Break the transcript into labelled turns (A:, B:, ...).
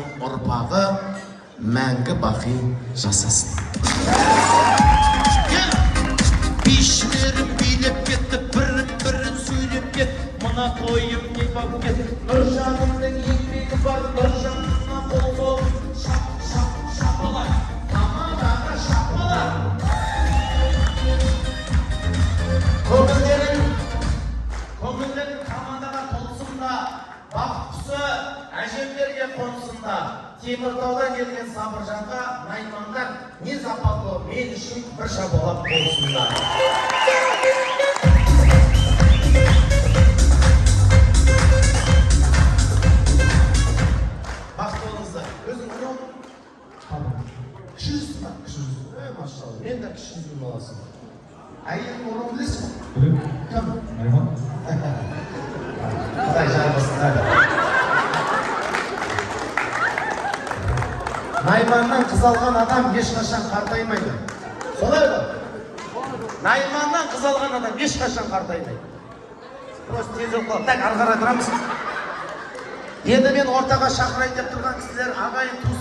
A: Ағамыздың ұрпағы мәңгі бақи жасасын. Бишілерім билеп кетті, бірін бірін сөйлеп кет. Мына тойым не болып кетті? Нұржанымның еңбегі бар, Нұржанына қол соғып, шап шап шапалақ, тамадаға шапалақ. Көңілдерің тамадаға толсын да, бақыт құсы әжемдерге қонсын да. Теміртаудан келген Сабыржанға наймандар не западло, мен үшін бір шапалақ болсын да. Бақытты болыңыздар. Өзің ұрын кіші жүзсің ба? Кіші жүз. Е, машалла, мен де кіші жүздің баласымын. Әйелдің ұрын білесің ба?
B: Білемін.
A: Кім?
B: Найман.
A: Құдай жарылсын әлі. Найманнан қыз алған адам ешқашан қартаймайды. Солай ғой? Найманнан қыз алған адам ешқашан қартаймайды. Просто тез болып қалады. Так, ары қарай тұрамыз. Енді мен ортаға шақырайын деп тұрған кісілер, ағайын, туыс.